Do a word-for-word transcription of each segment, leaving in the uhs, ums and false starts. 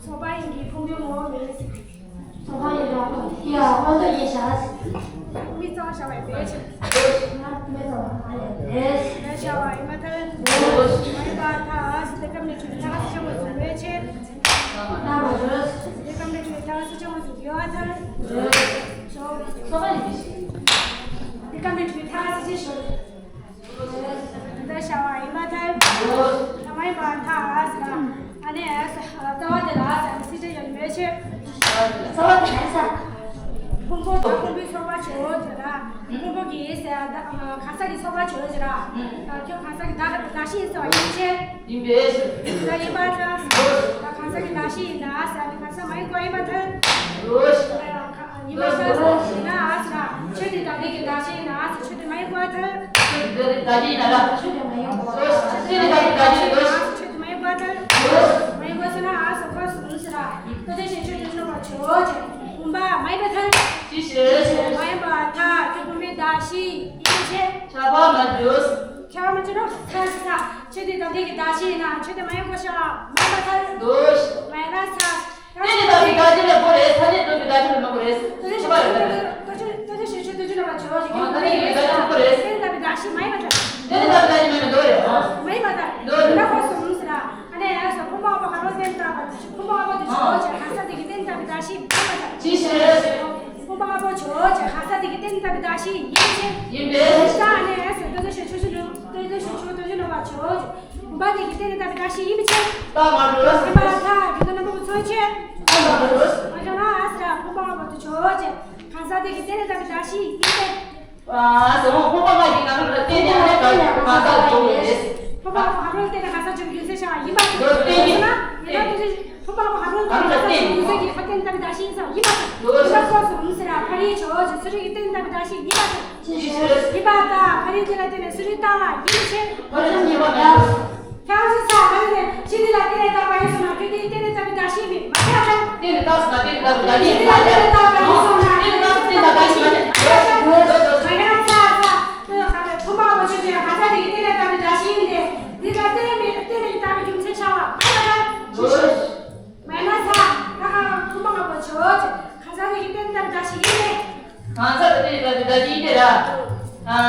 ཚོགས་པ་ཡིན་གྱི་ཕུང་པོའི་ངོ་བོ་མེད། ཚོགས་པ་ཡིན་ལ་ཕུང་པོའི་ཡ་ཧོན་དུ་ཡེ་ཤ། མི་གཙང་བྱ་བའི་བེད་སྤྱད། མི་གཙང་བ་ཨ་ལས་བེད། བེད་བྱ་བ་ཡིན་པར་ཐལ། མ་ཡིན་པར་ཐལ། དེ་ཀ་མི་འཁྲུལ་ཐལ། སྲིད་ཆེན་པོ་ཟུག་བེད་སྤྱད། དེ་ཀ་མི་འཁྲུལ་ཐལ། སྲིད་ཆེན་པོ་ཟུག་ཡོད་པར་ཐལ། ཚོགས་པ་ཡིན་གྱི། དེ་ཀ་མི་འཁྲུལ་ཐལ། སྲིད་ཆེན་ཞོར། འདི་བྱ་བ་ཡིན་པར་ཐལ། ཐ་མ་ཡིན་པར་ཐལ་ཟེར། ཨ་ནི་རྩ་བ་དེ་ལ་ཟེར་སྲིད་ཆེན་ཡོད་མེད་ཆེ། རྩ་བ་དེ་ལ་ཟེར། ཕུང་པོ་དང་ཕུང་པོའི་ཚོགས་པ་བྱོས་ཟེར། ཕུང་པོ་གི་ཟེར་གང་ཟག་གི་ཚོགས་པ་བྱོས་ཟེར། ཁྱོད་གང་ཟག་གི་བདག་གི་བདག་གཞན་ཡིན་ཟེར་བ་ཡིན་ཆེ། ཡིན་པས། ད་ཡིན་པར་ཐལ། ད་གང་ཟག་གི་བདག་གཞན་ཡིན་ད་ཟེར། གང་ཟག་མ་ཡིན་པ་ཡིན་པར་ཐལ། ཡིན་པར་ཐལ། ཡིན་ན་ཨ་ཟེར། ཆོས་དེ་བདག་ལྟའི་གི་བདག་གཞན་ཡིན་ན་ཨ་ཟེར། ཆོས་དེ་མ་ཡིན་པར་ཐལ། ཆོས་དེ་བདག་ལྟའི་གི་བདག་གཞན་ཡིན་ན་ཨ་ཟེར། ཆོས་དེ་མ་ཡིན་པར་ཐལ། མ་ཡིན་པར་ཟེར་ན་ཨ་ཟེར། ཁོ་གསུམ་ཟེར། ད་དེ་བཞིན་ཆོས་དེ་ནོར་བ་ཆོས་ཅན། བུམ་པ་མ་ཡིན་པར་ཐལ། ཅི་ཕྱིར། མ་ཡིན་པར་ཐལ། དེ་བུམ་པའི་གདགས་གཞི་ཡིན་ཕྱིར། ཁྱབ་པ་མ་འགྱུར། ཁྱབ་པ་མ་འགྱུར་རོ། ཐལ་ཟེར། ཆོས་དེ་བདག་ལྟའི་གི་བདག་གཞི་ཡིན་ན་ཆོས་དེ་མ་ཡིན་པར་ཤ་མ་ཡིན་པར་ཐལ། འདོད། མ་ཡིན་ན་ས། རྟེན་འབྲེལ་བདག་གི་བདག་གཞི་ལ་དགོས་རེད། ཐ་སྙད་སྟོན་པའི་བདག་གཞི་ལ་མི་དགོས་རེད། དེ་ཆོས་པ་རེད། ད་ཆོས་ད་ཆོས་ཞེས་ཆོས་དོན་ཆོས་ལ་བ་ཆོས་ཅན། ཨ། ཐ་སྙད་སྟོན་པའི་བདག་གཞི་ལ་མི་དགོས་རེད། རྟེན་འབྲེལ་བདག་གི་བདག་གཞི་མ་ཡིན་པར་ཐལ། རྟེན་འབྲེལ་བདག་གི་བདག་གཞི་མ་ཡིན་པར་འདོད་རེད། མ་ཡིན་པར་ཐལ། འདོད་རེད། ད་ཁོ་གསུམ་ཟེར། ཨ་ནི་ཡ་ས་ཕུང་པོ་ཨ་པོ་ཧ་རོ་རྟེན་བདག་པ། ཕུང་པོ་ཨ་པོ་དེ་ཆོས་ཅན། གང་ཟག་དེ་གི་རྟེན་འབྲེལ་བདག་གི་བདག་གཞི་མ་ཡིན་པར་ཐལ། ཅི་ཕྱིར། ཕུང་པོ་ཨ་པོ་ཆོས་ཅན། གང་ཟག་དེ་གི་རྟེན་འབྲེལ་བདག་གི་བདག་གཞི་ཡིན་ཕྱིར། ཡིན་པས། ད་ཨ་ནི་ཡ་ས་དོན་དུ་ཞེས་ཆོས་ཆོས་ལུགས་དོན་དུ་ཞེས་ཆོས་དོན་ཆོས་ལུགས་པ་ཆོས་ཅན། བུམ་པ་དེ་གི་རྟེན་འབྲེལ་བདག་གི་བདག་གཞི་ཡིན་པའི་ཕྱིར། རྟགས་མ་གྲུབ། ཡིན་པར་ཐལ། དེ་ལྟར་རྣམ་པ་པོ་ཚོ་ཆོས་ཅན། རྟགས་མ་གྲུབ། མ་ཤོང་ན་ཨ་ཟེར། ཕུང་པོ་ཨ་པོ་དེ་ཆོས་ཅན། གང་ཟག་དེ་གི་རྟེན་འབྲེལ་བདག་གི་བདག་གཞི་ཡིན་པས། ཨ་ཟེར། འོ་ཕུང་པོ་ལྔ་ཡི་ངང་ལ་བརྟེན་ནས་ཨ་ནི་གང་ཟག་འཇོག་དགོས་རེད། ཕུང་པོ་ཨ་པོ་ཧ་རོ་ལ་བརྟེན་ནས་གང་ཟག་འཇོག་རྒྱུ་ཚེ་ཤ་ཡིན་པ་འདོད་བརྟེན་གྱི། ཡིན་ན་དེ་ཕུང་པོ་ཨ་པོ་ཧ་རོ་ལ་བརྟེན་ནས་གང་ཟག་འཇོག་རྒྱུ་ཚེ་གི་རྟེན་འབྲེལ་བདག་གཞི་ཡིན་ཙང་ཡིན་པ་འདོད། ཡིན་པ་ཁོ་གསུམ་ཟེར། ཕ་རོལ་ཆོས་ཅན། ཕ་རོལ་གི་རྟེན་འབྲེལ་བདག་གཞི་ཡིན་པ་ཅི་ཕྱིར། ཡིན་པར་ཐལ། ཕ་རོལ་དེ་ལ་བརྟེན་ནས་ཕ་རོལ་རྟགས་ལ་ཡིན་ཕྱིར། ཕ་རོལ་ཉེས་པ་མེད། ཁྱབ་ཟེར། ཕ་རོལ་ནས་ཕྱི་དེ་ལ་བརྟེན་ནས་བཏགས་པ་ཡིན་སོང་ན་ཁྱོད་དེའི་རྟེན་འབྲེལ་བདག་གཞི་མེད། མ་ཁྱབ་ཐལ། རྟེན་འབྲེལ་བཏགས་སོང་ན་རྟེན་འབྲེལ་བདག་གཞི་མེད། ཕྱི་དེ་ལ་བརྟེན་ནས་བཏགས་པ་ཡིན་སོང་ན་རྟེན་འབྲེལ་བདག་གཞི་མེད། མ་ཁྱབ་ཐལ། ཕུང་པོ་ཨ་པོ་ཆོས་ཅན། གང་ཟག་དེ་གི་རྟེན་འབྲེལ་བདག་གི་བདག་གཞི་ཡིན་ཏེ། དེ་ལ་བརྟེན་ནས་རྟེན་འབྲེལ་བཏགས་པའི་རྒྱུ་མཚན་ཆགས་པ་མ་ཁྱབ་ཐལ། མ་ན་ས། ད་ཕུང་པོ་ཨ་པོ་ཆོས་ཅན། གང་ཟག་དེ་གི་རྟེན་འབྲེལ་བདག་གཞི་ཡིན་ཏེ། གང་ཟག་དེ་རྟེན་འབྲེལ་བདག་གཞི་ཡིན་ཏེ་ར། ཨ།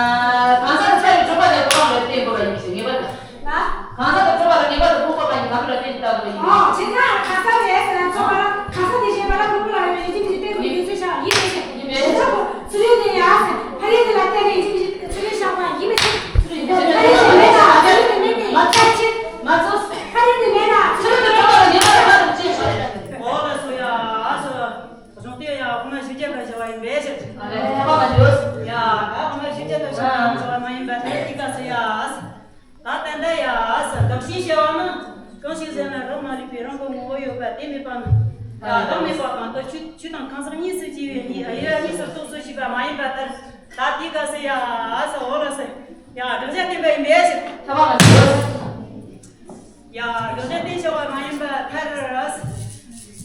གང་ཟག་དེ་ཆ་ཡི་གྲུབ་པ་ལས་གོ་བ་ལ་བརྟེན་དགོས་པ་ཡིན་ཞེས་ངེས་པར་དུ། ལ། གང་ཟག་དེ་གྲུབ་པ་ལ་ངེས་པར་དུ་ཕུང་པོ་ལྔ་ཡི་ངང་ལ་བརྟེན་དགོས་པ་ཡིན། ཨོ། ཇི་ལྟར་གང་ཟག་དེ་ཟེར་ན་ཚོགས་པ་ལ་གང་ཟག་དེ་ཞེས་པ་ལ་ཕུང་པོ་ལྔ་ཡོད་པའི་ཡུལ་ཅན་གྱི་རྟེན་དགོས་པའི་རྒྱུ་མཚན་ཆགས་ཡིན་པའི་ཕྱིར། ཡིན་པའི་ཕྱིར། ཕྱི་རོལ་དེ་ཡང་ཕ་རོལ་དེ་ལ་བརྟེན་ནས་ཡུལ་ཅན་གྱི་ཚུལ་ལས་བཞག་པ་ཡིན་པའི་ཕྱིར། ཕ་རོལ་དེ་མེད་ན་ཕྱི་རོལ་དེ་མེད་པའི་ཕྱིར། མ་ཚོགས། ཕ་རོལ་དེ་མེད་ན་ཕྱི་རོལ་དེ་གྲུབ་པ་ལ་ངེས་པར་དུ་ཅི་ཞིག་འོ་ལ་སོ་ཡ་ཨ་སོ། གཞུང་དེ་ཡང་དབུ་མ་བཞི་བརྒྱ་པ་བྱ་བ་ཡིན་པའི་ཕྱིར། ཨ་ལས་ཐོག་མ་བྱོས། ཡ། ད་དབུ་མ་བཞི་བརྒྱ་པ་བྱ་བ་ཡིན་པ་ད་དེ་ག་ས་ཡ། ད་ད་ད་ཡ་ས་བདག་གཞན་བྱ་བ་ནི། གང་ཞིག་ཟེར་ན་རང་མ་རིག་པའི་རང་གི་ངོ་བོ་ཡོད་པ་དེ་མེད་པ་ནི། ཡ། བདག་མེད་པ་གང་དུ་ཆོས་ཆོས་དང་གང་ཟག་གཉིས་སུ་སྐྱེ་བའི་གཉིས། ཡ། གཉིས་སུ་རྟོགས་སོ་ཞེས་པ་མ་ཡིན་པ་ལྟར། ད་དེ་ག་ས་ཡ་ས་འོ་ལ་ས། ཡ། དགག་བྱ་བསྟན་པ་ཡིན་པའི་ཕྱིར། ཐོག་མ་བྱོས། ཡ། དགག་བྱ་བསྟན་བྱ་བ་མ་ཡིན་པ་ཐལ། ཡ།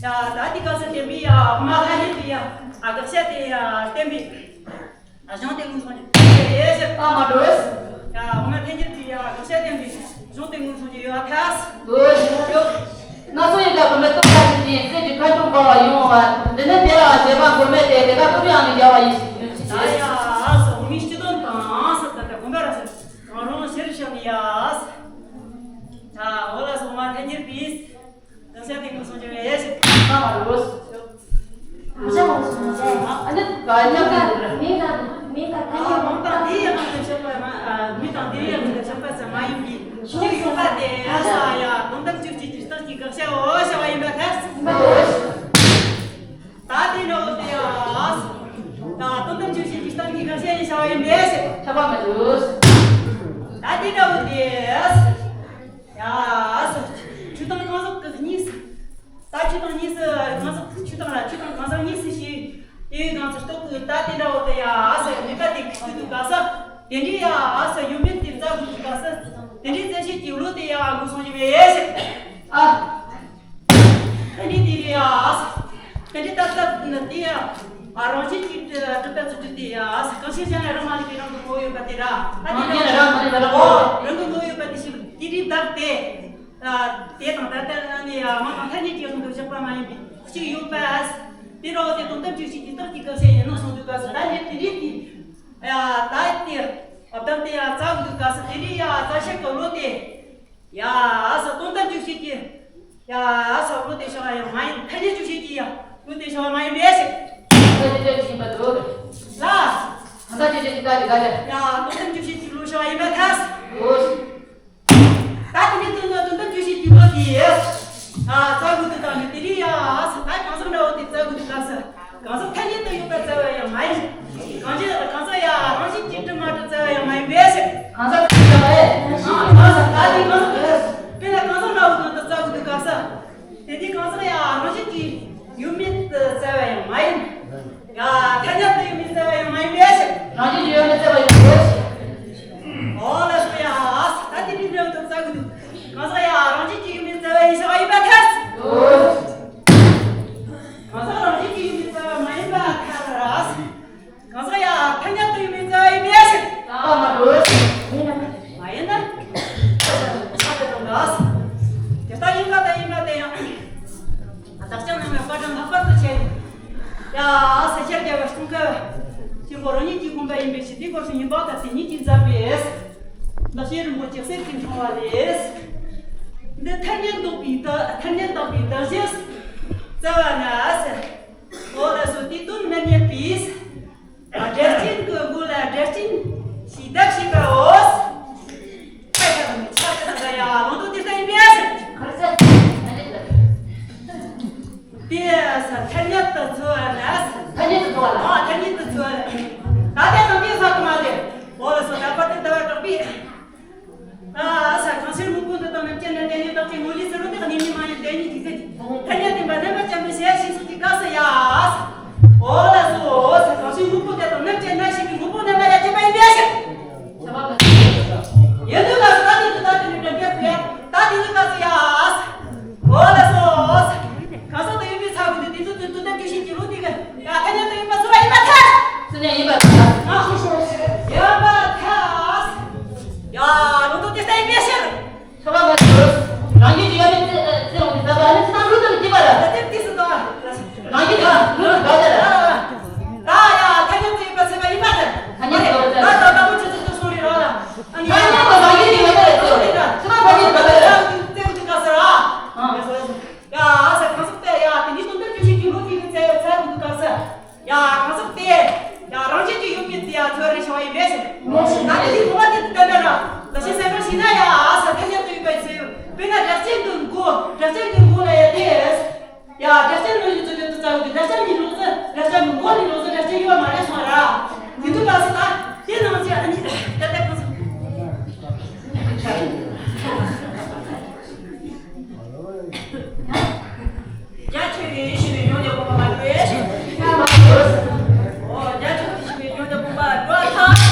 ད་དེ་ག་ས་བསྟན་པའི་ཡ་དབུ་མ་ཐལ་འགྱུར་གྱི་ཡ་དགག་བྱ་དེ་ཡ་བསྟན་པའི་གཞུང་དེ་ངོས་བཟུང་ནས་ཡེ་ཤེས་ལྟ་མ་འགྲོ། ཡ། དབུ་མ་ཐལ་འགྱུར་གྱི་ཡ་དགག་བྱ་བསྟན་པའི་གཞུང་དེ་ངོས་བཟུང་གི་ཡོད་ཐལ། ཡོད། སྣ་ཚོགས་ཡི་གེ་བུད་མེད་སྟོབས་ལྡན་ཅན་གྱི་སེམས་ཀྱི་ཁ་ཆུང་འབར་བ་ཡོང་བ། འདི་ནི་དེ་ལ་བྱེད་པ་མགོན་མེད་དེ། དེ་དག་སྟོབས་ཡང་ནི་རྒྱལ་བ་ཡིན་ཞེས་ཡོད་ཅེས། ད་ཡ་ས་དབུ་མའི་སྤྱི་དོན་དང་ས་ད་ལྟ་དགོན་པ་ར་ས། གང་རུང་ཕྱིར་བཞག་ནས་ཡ། ད་འོ་ལ་སོང་བ་ཐལ་འགྱུར་པས། གང་ཟག་དེ་ངོས་བཟུང་བྱ་བའི་ཡེ་ཤེས་ལྟ་བ་རུ། བྱ་བ་སོང་བྱས། ཨ་ནི་ག་ཉག་ག་མི་ག་མི་ག་ཐལ་ཡོད་མ། དང་དེའི་ཡང་དུ་ཆགས་པ་མ། མི་དང་དེའི་ཡང་དུ་ཆགས་པ་ཙམ་མ་ཡིན་པའི་ཕྱིར་ཡོད་པ་དེ་ས་ཡ་དོན་དམ་བཅུ་གཅིག་གི་རྟགས་ཀྱི་དགག་བྱའོ་བྱ་བ་ཡིན་པ་ཐལ། ད་དེ་ནི་འོ་དེ་ཡ། ད་ ཡིན་པས། ཁྱབ་པ་མི་འདུག་ད་དེ་འདྲ་བོ་དེ། ཡ། ཆུ་དྭངས་གང་ཟག་གི་གཉིས་སུ། ད་ཆུ་དྭངས་གཉིས་སུ་གང་ཟག་ཆུ་དྭངས་ལ་ཆུ་དྭངས་གང་ཟག་གཉིས་སུ་ཞིག་དེའི་སྒང་སུ་རྟོག་གི་ད་དེ་འདྲ་བོ་དེ་ཡ་ཨ་སེ་མེད་པ་དེ་གི་ཆུ་དུ་ག་ས། དེ་འདྲའི་ཡ་ཨ་སེ་ཡོད་མེད་དེ་རྩ་དགོས་དུ་ག་ས། དེ་འདྲའི་རྩ་ཤེས་ཀྱི་བློ་དེ་ཡ་ཨ་དགོས་སོང་ཞིག་མེད་ཡ་ཞིག་ཨ། ད་ནི་དེ་རེད་ཨ། ད་ནི་ད་ལྟ་ནི་དེ་ཡ། ཨ་རང་བཞིན་གྱིས་གྲུབ་པ་ཚུལ་དུ་དེ་ཡ། གང་ཕྱིར་བྱས་ན་རང་མ་ལུས་པའི་རང་གི་ངོ་བོ་ཡོད་པ་དེ་ར། ཨ་དེ་རང་གི་རང་མ་ལུས་པའི་རང་ངོ་བོ། རང་གི་ངོ་བོ་ཡོད་པ་དེ་ཞིག་དེ་རིགས་བདག་སྟེ། ཨ་དེ་དང་ད་ལྟ་ནི་ཡ་ང་དང་ཐ་སྙད་ཀྱི་དབང་དུ་བཞག་པ་མ་ཡིན་པའི་གཅིག་ཡོད་པ། དེ་ར་བ་དེ་དོན་དམ་དྲུག་ཤེས་ཀྱི་རྟགས་ཀྱི་སྐབས་སུ་ཡིན་ནོ་གསུངས་འདུག་ག་ས། ད་ནི་དེ་རིགས་དེ། ཡ་ད་དེ། བདག་དེ་ཡ་རྩ་དགོས་འདུག་ག་ས། དེ་རིགས་ཡ་རྩ་ཤེས་ཀྱི་བློ་དེ། ཡ་ཨ་ས་དོན་དམ་དྲུག་ཤེས་ཀྱི། ཡ་ཨ་ས་བློ་དེ་ཤོར་བ་ཡང་མ་ཡིན། ཐ་སྙད་དྲུག་ཤེས་ཀྱི་ཡ་བློ་དེ་ཤོར་བ་མ་ཡིན་པས་ཞིག་གང་ཟག་དེ་དྲུག་ཤེས་ཡིན་པ་འདུག་ལ། གང་ཟག་དེ་དྲུག་ཤེས་ཀྱི་ག་རེ་ག་རེ། ཡ་དོན་དམ་དྲུག་ཤེས་ཀྱི་བློ་ཤོར་བ་ཡིན་པ་ཐལ། འོ། ད་དེ་ནས་དོན་དམ་དྲུག་ཤེས་ཀྱི་བློ་དེ། ཡ་རྩ་དགོས་འདུག་དང་ནི་དེ་རིགས་ཡ་ཨ་ས་ད་གང་ཟག་འདྲ་བོ་དེ་རྩ་དགོས་འདུག་ག་ས། གང་ཟག་ཐ་སྙད་དུ་ཡོད་པར་བཙལ་བ་ཡང་མ་ཡིན། གང་ཅི་གང་ཟག་ཡང་རང་བཞིན་གྱིས་གྲུབ་མ་གྲུབ་བཙལ་བ་ཡང་མ་ཡིན་པས་ཟེར། གང་ཟག་གང་ཟག་ད་དེ་གང་ཟག་དེ་དཔེར་ན་གང་ཟག་འདྲ་བོ་དོན་དུ་བཙལ་དགོས་འདུག་ག་ས། དེ་དུས་གང་ཟག་ཡང་རང་བཞིན་གྱིས་ཡོད་མེད་དུ་བཙལ་བ་ཡང་མ་ཡིན། ཡང་ཐ་སྙད་དུ་ཡོད་མེད་བཙལ་བ་ཡང་མ་ཡིན་པས་ཟེར། རང་བཞིན་གྱིས་ཡོད་མེད་བཙལ་བ་ཡིན་པས་ཟེར། འོ་ལགས་སོ། ཡང་ད་དེ་དུས་འདྲ་བོ་དོན་བཙལ་དགོས་འདུག་གང་ཟག་ཡང་རང་བཞིན་གྱིས་ཡོད་མེད་བཙལ་བ་ཡིན་ཟེར་བ་ཡིན་པ་ཐལ། གང་ཟག་རང་བཞིན་གྱིས་ཡོད་མེད་བཙལ་བ་མ་ཡིན་པ་ཐལ། གང་ཟག་ཡང་ཐ་སྙད་དུ་ཡོད་མེད་བཙལ་བ་ཡིན་པས་ཟེར། མ་ཡིན་ན། ཆ་དེ་དང་འདྲ། དེ་ལྟ་ཡིན་པ་དང་ཡིན་པ་དེ་ཡང་། བདག་ཅག་རྣམས་ལ་བཀའ་དྲིན་ལྷག་པར་དུ་ཆེ། ཡ་ཨ་ས་ཤར་རྒྱལ་བ་གསུང་སྐབས་ཆེན་པོ་རང་ཉིད་ཀྱི་དགོངས་པ་ཡིན་པའི་ཕྱིར་དེ་སྐོར་སུ་ཉན་པ་དང་དེ་ཉིད་ཀྱིས་མཛད་པའི། ལག་ཤེས་རིན་པོ་ཆེ་གསེར་གྱི་འཕྲེང་བ་ལས། འདི་ཐ་སྙད་འདོགས་པའི་ཐ་ཐ་སྙད་འདོགས་པའི་བདག་གཞན་བཙལ་བ་ན་ཟེར། འོ་ལགས་སོ། དེ་དོན་མི་རྙེད་པས། སྒྲ་གཅན་གྱི་མགོ་ལ་སྒྲ་གཅན་ཞེས་བརྡ་བྱས་པའོ། ཁ་ཁ་དང་ཆ་ཁ་དང་འདྲ་ཡ་ལོང་དོ་དེ་ལྟ་ཡིན་པས་ཟེར། དེ་ས་ཐ་སྙད་དུ་འཚོལ་བ་ན་ས། ཐ་སྙད་དུ་འཚོལ་བ་ལ། ཨ་ཐ་སྙད་དུ་འཚོལ་བ་ལ། ད་ལྟ་དང་དེ་ས་དུ་མ་རེད། འོ་ལགས་སོ། ད་བར་དུ་ཟླ་བ་དྲུག་པའི། ཨ་ས་གང་ཕྱིར་དངོས་པོ་འདི་དག་རྣམས་ཀྱི་ནི་བདེན་གཉིས་རྟག་སྟེ་ངོ་ལས་ཟེར་བ་དེ་གཉིས་མ་ཡིན། བདེན་གཉིས་ཐིག་ཚད་ཐ་སྙད་བདེན་པ་རྣམ་པར་བཅད་པའི་ཞེས་ཞེས་སོགས་ཀྱི་སྐབས་སུ་ཡ། འོ་ལགས་སོ། འོ་ས་གང་ཕྱིར་དངོས་པོ་དེ་དག་རྣམས་ཀྱི་ན་ཞེས་པའི་དངོས་པོ་རྣམ་པར་ཡ་བཅད་པ་ཡིན་པས་ཟེར། ཡིན་དུས་ལགས་སོ། ད་དེ་དུ་ད་དེ་ནི་དྲན་སྐལ་ཕུལ་ཡ། ད་དེ་དུ་སྐབས་སུ་ཡ། འོ་ལགས་སོ། གང་ཟག་དང་ཡོད་པའི་ཚ་བོ་དེ་དེ་ཚོ་དོན་དམ་དྲུག་ཤེས་ཀྱི་བློ་དེ་གི་ཡ་ཐ་སྙད་དུ་ཡིན་པ་ཚོ་ལ་ཡིན་པ་ཐལ། ཚུལ་གནས་ཡིན་པ་ཐལ། ཡིན་པ་ཐལ། ཡ་ལོ་ཏོག་དེ་ལྟ་ཡིན་པའི་ཕྱིར། ཁྱབ་པ་མ་ཐལ། རང་རྒྱུད་ཀྱི་ཡོད་མེད་ཚེ་ཚེ་རོང་གི་ས་པ་ནི་ཚེ་དང་ལུས་དང་སྐྱེས་པ་ལ། ད་དེ་དེ་སུ་དང་། རང་རྒྱུད་དང་ལུས་དང་འགལ་ཟེར། ད་ཡ་ཐ་སྙད་དུ་ཡིན་པ་ཚེ་བ་ཡིན་པ་ཐལ། ཐ་སྙད་དུ་འགལ་ཟེར། ད་ད་ད་མོ་ཆུ་ཚོད་དུ་སོང་རེད་ར་ལ། ཨ་ནི་ཐ་སྙད་དུ་རང་རྒྱུད་ཀྱི་ཡོད་མེད་ཚེ་ཚེ་དང་ལུས་དང་འགལ་ཟེར། ཚེ་དུ་ག་ཟེར་ར། ཡ་ས་གང་ཟག་དེ་ཡ་དེ་ནི་དོན་དམ་དྲུག་ཤེས་ཀྱི་བློ་དེ་གི་ཚེ་ཚེ་དུ་ག་ཟེར། ཡ་གང་ཟག་དེ། ཡ་རང་བཞིན་གྱིས་ཡོད་མེད་དེ་ཡ་ཚོལ་རེ་ཤེས་པ་ཡིན་པས་ཟེར། ད་དེ་ནི་ངོ་མ་དེ་དུ་བསྟན་པས་ར། ལ་ཤེས་སེམས་པར་ཤེས་ན་ཡ་ཨ་ས་ཐ་སྙད་དུ་ཡོད་པའི་ཚེ། དཔེར་ན་སྒྲ་གཅན་གྱི་མགོ། སྒྲ་གཅན་གྱི་མགོ་ལ་ཡ་དེ། ཡ་སྒྲ་གཅན་ལོ་ཡི་ཚོ་དེ་དུ་རྩ་བའི་སྒྲ་གཅན་གྱི་ལོ་ཚོ། སྒྲ་གཅན་གྱི་མགོ་ལས་ལོ་ཚོ་སྒྲ་གཅན་ཡོད་མ་རེད་སོང་ར། དེ་དུ་ལ་སོ་ད། དེ་ནང་ཚེ་ཨ་ནི་ད་ལྟ་གང་ཟག་རྒྱ་ཆེ་བའི་ཞི་བའི་སྦྱོང་བརྡར་སྤོང་བ་འགྲོ་བའི་ཞིང་། ཨོ་རྒྱ་ཆེ་བའི་ཞི་བའི་སྦྱོང་བརྡར་སྤོང་བ་འགྲོ་ཐལ།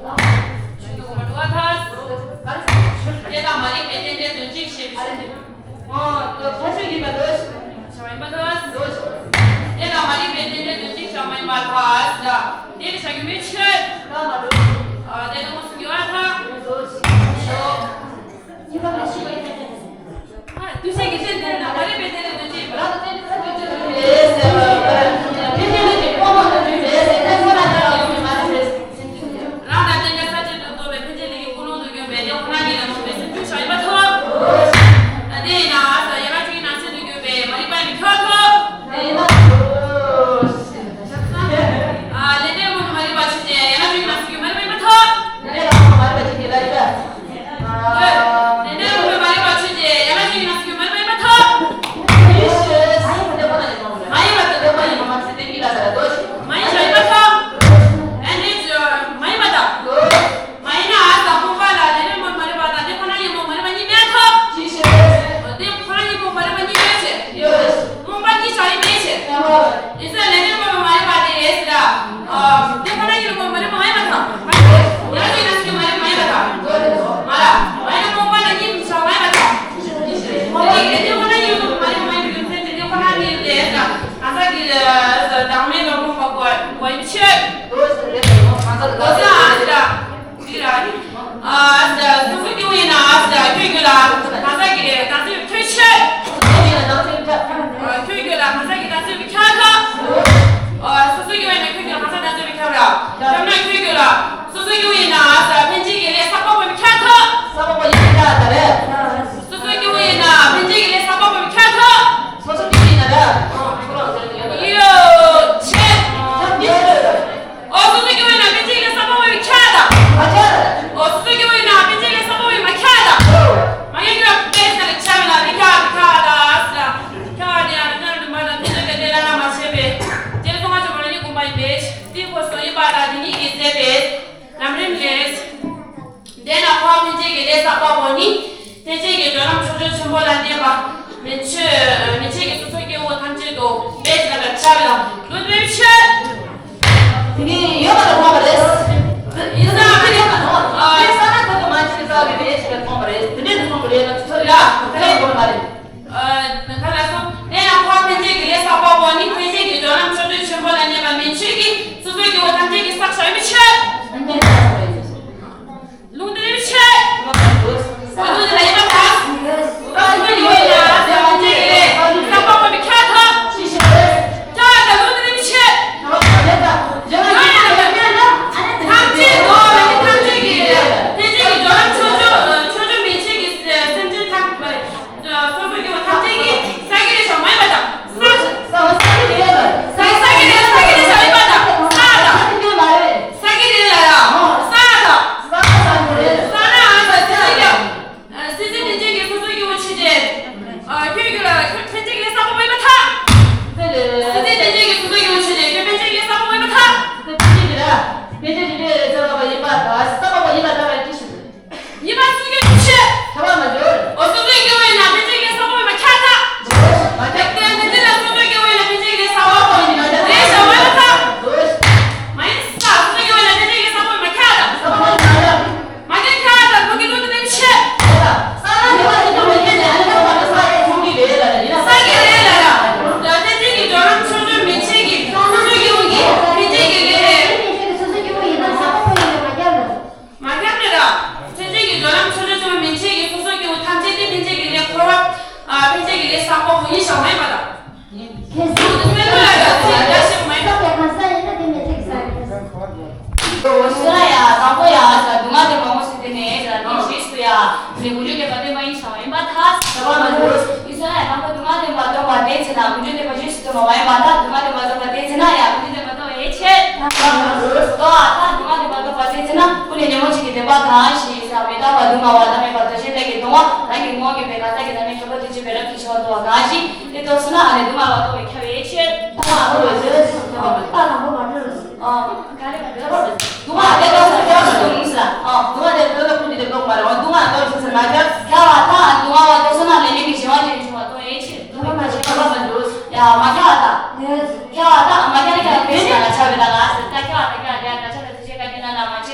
ཆོས་དུ་མ་འགྲོ་བ་ཐལ། དེ་དང་མ་རིག་པའི་རྟེན་འབྲེལ་དོན་གཅིག་ཞེས་པའི་ཕྱིར། ཨོ། ད་ཕ་ཆོས་ཀྱི་མ་འདོད། བྱ་བ་ཡིན་པ་ཐལ། འདོད། དེ་དང་མ་རིག་པའི་རྟེན་འབྲེལ་དོན་གཅིག་བྱ་བ་ཡིན་པ་ཐལ། དེ་ལ་བྱ་རྒྱུ་མེད་ཕྱིར། ད་མ་འགྲོ། ཨ། དེ་དང་མ་སུ་འགྱུར་བ་ཐལ། འདོད། འདོད། ཁྱད་པར་མི་ཤེས་པའི་ཕན་ཡོན། ཨ། འདུས་བྱས་ཀྱི་རྟེན་འབྲེལ་དང་མ་རིག་པའི་རྟེན་འབྲེལ་དོན་གཅིག་ཡིན་པ། རང་དང་ལྡན་གྱི་ས་བཅད་དོན་གཅིག་རེད་ཟེར་བ། རྟེན་འབྲེལ་གྱི་ཕུང་པོ་དོན་གཅིག་རེད་ཟེར་ན་ཁོ་ན་ལྟར་ཡོང་གི་མ་རེད། རང་དང་ལྡན་གྱི་ས་བཅད་དུ་གཏོགས་པའི་འཕེན་བྱེད་ལས་ཀྱི་ཀུན་སློང་དུ་གྱུར་པའི་དེ་ཁོ་ན་ཉིད་ལ་མོས་པའི་སེམས་བྱུང་བྱ་ཡིན་པ་ཐལ། དེ་ཡིན་ན་ཡན་ལག་བཅུ་གཉིས་ནང་ཚན་དུ་གྱུར་པའི་མ་རིག་པ་ཡིན་པས་ཁྱབ་པ་ཐལ། ཡིན་ན། ཨ། ལས་འབྲས་སྔོན་མ་མ་རིག་པ་ཆོས་ཅན། ཡན་ལག་བཅུ་གཉིས་ནང་ཚན་གྱི་མ་རིག་པ་ཡིན་པ་ཐལ། ལས་འབྲས་སྔོན་མ་མ་རིག་པ་ཆོས་ཅན། ལས་འབྲས་སྔོན་མ་མ་རིག་པ་ཆོས་ཅན། ཡན་ལག་བཅུ་གཉིས་ནང་ཚན་གྱི་མ་རིག་པ་ཡིན་པ་ཐལ། མ་ཡིན་པ་ཐལ། མ་ཡིན་པ་ཐལ། མ་ཡིན་པ་ཐལ། ཡན་ལག་བཅུ་གཉིས་ནང་ཚན་གྱི་མ་ཡིན་པ་ཐལ། མ་ཡིན་ན་ཨ་དང་རྨོངས་པ་ལ་ལས་འབྲས་སྔོན་མ་མ་རིག་པ་དང་དེ་ཁོ་ན་ཉིད་རྨོངས་པ་མ་རིག་པ་གཉིས་མེད་ཐལ། དེ་ཁོ་ན་ཉིད་རྨོངས་པ་མ་རིག་པ་གཉིས་མེད་ཅེས། རྨོངས་པ་གཉིས་བྱ་ཡིན་མེད་ཅེས། ཡིན་ཙང་ལས་འབྲས་སྔོན་མ་མ་རིག་པ་དེ་ཟེར། དེ་ཁོ་ན་ཉིད་རྨོངས་པ་མ་རིག་པ་མ་ཡིན་པ་དང་། ཡང་ཅིག་ན་ཞིག་མ་རིག་པ་མ་ཡིན་པ་དང་། མ་རེད། མ་ཡིན་ན་རྨོངས་པ་ལ་གཉིས་མི་བྱ་བ་མ་ཡིན་པ་དང་། དེ་ནི་ལས་འབྲས་ཁོ་ན་ཉིད་རྨོངས་པ་མ་རིག་པ་མ་ཡིན་པའི་རྒྱུ་མཚན་དེ་ནི་ཁོ་ན་ཉིད་དེ་ཟེར། གང་ཟག་གི་བདག་མེད་ལ་རྨོངས་པ་གོ་གོ་ཡིན་ཕྱིར། གོ་ས་ཨ་ཙི་ར། འདི་ར། ཨ་ཙི། སོ་སོ་སྐྱེ་བོ་ཡིན་ན་ཨ་ཙི་ར། ཁྱོད་རྒྱུད་ལ་གང་ཟག་གི་གང་ཟག་ཡོད་ཐོས་ཕྱིར། ཁྱོད་རྒྱུད་ལ་གང་ཟག་གི་གང་ཟག་ཡོད་ཁྱབ་ཐལ། ཨ། སོ་སོ་སྐྱེ་བོ་ཡིན་ན་ཁྱོད་རྒྱུད་ལ་གང་ཟག་གང་ཟག་ཡོད་ཁྱབ་ར། ཁྱབ་ན་ཁྱོད་རྒྱུད་ལ་སོ་སོ་སྐྱེ་བོ་ཡིན་ན་ཨ་ཙི་ར། འཕེན་བྱེད་ཀྱི་ལས་བསགས་པ་པོ་ཡིན་ཁྱབ་ཐལ། བསགས་པ་པོ་ཡིན་ཁྱབ་ཐལ་རེད། སོ་སོ་སྐྱེ་བོ་ཡིན་ན་འཕེན་བྱེད་ཀྱི་ལས་བསགས་པ་པོ་ཡིན་ཁྱབ་ཐལ། སོ་སོ་སྐྱེ་བོ་ཡིན་ན་ར། ཡོད་ཆེ། ཁྱབ་ཐལ། ཨོ། སོ་སོ་སྐྱེ་བོ་ཡིན་ན་འཕེན་བྱེད་ཀྱི་ལས་བསགས་པ་པོ་ཡིན་ཁྱབ་ཐལ། མ་ཁྱབ། ཨོ། སོ་སོ་སྐྱེ་བོ་ཡིན་ན་འཕེན་བྱེད་ཀྱི་ལས་བསགས་པ་པོ་ཡིན་མ་ཁྱབ་ཐལ། མ་ཁྱབ་ཀྱི་བ་དཔེ་ཟེར་ལ་ཁྱབ་ལ་མི་ཁྱབ་མི་ཁྱབ་ད་ཟེར། ཁྱབ་ནི་ཡང་ཁྱབ་ནི་མ་ལ་འཕེན་བྱེད་ཀྱི་ལས་ལ་ལ་མ་བྱས་པས། དེ་ལ་སོ་ང་ཆོ་མ་ལ་ཉིད་དགོངས་པ་ཡིན་པས། དེའི་ཁོ་སོ་ཡིན་པ་དང་དེ་ཉིད་ཀྱིས་ཟད་པས། ལམ་རིམ་ལས། དེས་ན་འཕེན་བྱེད་ཀྱི་ལས་བསགས་པ་པོ་ནི། འཕེན་བྱེད་ཀྱི་སྦྱོར་ལམ་ཕྱོགས་ཆོས་ཆེན་པོ་ལ་གནས་པ། མན་ཆད་མན་ཆད་ཀྱི་སོ་སོ་སྐྱེ་བོ་ཐམས་ཅད་དུ་འབད་ཞིང་ལ་བྱ་བའི་ལམ་ལུགས་འདི་ཕྱིར། དེ་ནི་ཡོད་པར་མཐོང་བ་རེད། ཡིན་ཙང་དེ་ནི་ཡོད་པར་མཐོང་བ་རེད། དེ་ས་ན་ཁོ་ཐུག་མ་ཕྱིན་རྩ་བའི་རེད་ཞེས་མཐོང་བ་རེད། དེ་འདྲའི་མཐོང་བ་རེད་ན་ཚོད་ཡ་ཁ་ཡ་དགོས་མ་རེད། ཨ། ནམ་མཁའ་ལ་སོགས། དེས་ན་འཕེན་བྱེད་ཀྱི་ལས་བསགས་པ་པོ་ནི། འཕེན་བྱེད་ཀྱི་སྦྱོར་ལམ་ཕྱོགས་ཆོས་ཆེན་པོ་ལ་གནས་པ་མན་ཆད་ཀྱི་སོ་སོའི་སྐྱེ་བོ་ཐམས་ཅད་ཀྱིས་བསགས་བྱ་ཡིན་པའི་ཕྱིར། ལུང་འདི་ཡིན་པའི་ཕྱིར། ལུང་འདི་ལ་ཡིན་པར་ཐལ། ལུང་འདི་ཡིན་ན་འཕེན་བྱེད་ཀྱི་ལས་བསགས་པ་པོ་ནི་ཁྱབ་ཐལ། ཁྱབ་ཐལ། ལུང་འདི་ཡིན་པའི་ཕྱིར། ཐམས་ཅད་དོ་ཐམས་ཅད་ཀྱི་འཕེན་བྱེད་ཀྱི་སྦྱོར་ལམ་ཕྱོགས་ཆོས་ཆོས་ཆོས་མན་ཆད་ཀྱི་སེམས་ཅན་ཐམས། སོ་སོ་སྐྱེ་བོ་ཐམས་ཅད་ཀྱིས་བསགས་ཀྱི་ལས་བྱ་བ་མ་ཡིན་པ་དང་། བསགས། བསགས་ཀྱི་ལས་ལ། བསགས། བསགས་ཀྱི་ལས། བསགས་ཀྱི་ལས་བྱ་བ་ཡིན་པ་དང་། བསགས་དང་། བསགས་ཀྱི་ལས་ལ་ཡང་། བསགས་དང་། བསགས་ན་ཨ་ཙི་སེམས་ཅན་ཐམས་ཅད་ཀྱི་སོ་སོ་སྐྱེ་བོ་ཆོས་ཅན། ཁྱོད་རྒྱུད་ལ་ཁྱོད་འཕེན་བྱེད་ཀྱི་ལས་བསགས་པ་པོ་ཡིན་པར་ཐལ། སེམས་ཅན་ཐམས་ཅད་ཀྱི་སོ་སོ་སྐྱེ་བོ་ཆོས་ཅན། ཁྱོད་འཕེན་བྱེད་ཀྱི་ལས་བསགས་པ་པོ་ཡིན་པར་ཐལ། འཕེན་བྱེད་ཀྱི་ལས་བསགས་པ་ཡིན་པར་ཐལ། བསགས་པ་པོ་ཡིན་པར་ཐལ་བ་ཡིན་ཅི་ཞིག་ཡིན་པ་སུ་ཡོད་ཕྱིར། ཁྱབ་པ་མ་འཇོག་ཨོ། སོ་སོའི་སྐྱེ་བོ་ཡིན་ན་འཕེན་བྱེད་ཀྱི་ལས་བསགས་པ་པོ་ཡིན་པ་ཁྱབ་ཐལ། མ་ཁྱབ། དེ་འདི་ལ་སོ་སོའི་སྐྱེ་བོ་ཡིན་ན་འཕེན་བྱེད་ཀྱི་ལས་བསགས་པ་པོ་ཡིན་པ་ཁྱབ་ཐལ། རེད་ཤག་མ་ཡིན་པ་ཐལ། མ་ཡིན་ས། སོ་སོའི་སྐྱེ་བོ་ཡིན་ན་འཕེན་བྱེད་ཀྱི་ལས་བསགས་པ་པོ་ཡིན་པ་ཁྱབ་ཐལ། མ་ཁྱབ། ཁྱབ་ཐལ། ལུང་གི་ལུགས་འདི་ནི་ཕྱིར། བསགས་ཀྱི་རེད་ལ་ཡ། འཕེན་བྱེད་ཀྱི་སྦྱོར་ལམ་ཕྱོགས་ཆོས་མན་ཆད་ཀྱི་སོ་སོའི་སྐྱེ་བོ་ཡིན་ན་བསགས་པ་པོ་ཡིན་པ་ཁྱབ་ཐལ། མ་ཁྱབ་ནི་ར། འཕེན་བྱེད་ཀྱི་སྦྱོར་ལམ་ཕྱོགས་ཆོས་ཆེན་པོ་མན་ཆད་ཀྱི་སོ་སོ་སྐྱེ་བོ་ཐམས་ཅད་དེ་འཕེན་བྱེད་ཀྱི་ལས་འཁོར་བ། ཨ། འཕེན་བྱེད་ཀྱི་ལས་བསགས་པ་པོ་ཡིན་ཞེས་མ་ཡིན་པ་དང་། ཡིན། ཁྱེད་ཚོ་སེམས་ལ་ཡ་ཚིག་འདྲ་ཞིག་མ་ཡིན་པ། ཁྱབ་པའི་གང་ཟག་ཡིན་ན་དེ་མན་ཆད་ཀྱི་ས་ཡིན། འོ་སོ་ན་ཡ་དང་པོ་ཡ་ས་སྡུག་བསྔལ་དེ་མང་པོ་ཞིག་དེ་ནས་ཡ་ནི་རྗེས་སུ་ཡ་ནི་དགུ་བཅུ་བདེན་པ་བསྟན་པ་ཡིན་ཞེས་མ་ཡིན་པ་ཐལ། ཡིན་ས་ཡ་དང་པོ་སྡུག་བསྔལ་བདེན་པ་སྟོན་པ་དེ་ཚེ་ན་དགུ་བཅུ་བདེན་པ་རྗེས་སུ་སྟོན་པ་མ་ཡིན་པ་ཐལ། སྡུག་བསྔལ་བདེན་པ་སྟོན་པ་དེ་ཚེ་ན་ཡ་དགུ་བཅུ་བདེན་པ། ཡེ་ཤེས། ལྟོ་ཨ་ད་སྡུག་བསྔལ་བདེན་པ་སྟོན་པ་དེ་ཚེ་ན་ཀུན་ནས་ཉོན་མོངས་ཆོས་ཀྱི་བདེན་པ་གང་ཞིག་ས་མི་རྟག་པ་སྡུག་བསྔལ་བ་བླ་མེད་པ་དོ་ཤལ་ལས་ཀྱི་གདུང་བ་རང་གི་ངོ་བོ་ཉིད་པའི་གང་ཟག་གི་བླ་མེད་ཁྱད་པར་དུ་གཅོད་པའི་རབ་ཏུ་བྱུང་བ་ལྟོ་བ་གང་ཞིག་དེ་ལྟོ་སོང་ན་ཨ་ནི་སྡུག་བསྔལ་བ་ལྟོ་བའི་ཁྱབ་ཡེ་ཤེས། ལྟོ་ཨ་ལྟོ་ཡེ་ཤེས། ལྟ་དང་པོ་མ་འགྲོ་རུ། ཨ་ག་རེ་མ་འགྲོ་རུ། སྡུག་བསྔལ་དེ་ལྟོ་སོང་ན་ཁྱབ་སོང་ནུས་ས། ཨ་སྡུག་བསྔལ་དེ་ལྟོ་ལ་ཀུན་གྱིས་དེ་ལྟོ་མ་རེད། སྡུག་བསྔལ་ལྟོ་སོང་ས་མ་ཁྱབ། ཁྱབ་བ་ད་སྡུག་བསྔལ་བ་ལྟོ་སོང་ན་ལས་མེད་ཀྱི་བྱ་བ་ཅན་བྱུང་བ་ལྟོ་ཡེ་ཤེས། ལྟོ་མ་ཁྱབ་པ་མ་འགྲོ། ཡ་མ་ཁྱབ་བ་ད། ཁྱབ་བ་ད་མ་ཁྱབ་ནི་ཁྱབ་པའི་ཕྱིར་ལ་ཁྱབ་པའི་ལ་ལ་ཟེར། ད་ཁྱབ་བ་ད་ཁྱབ་བ་ད་ཁྱབ་བ་ད་ཁྱབ་བ་ད་ཁྱབ་བ་ད་ཁྱབ་བ་ད།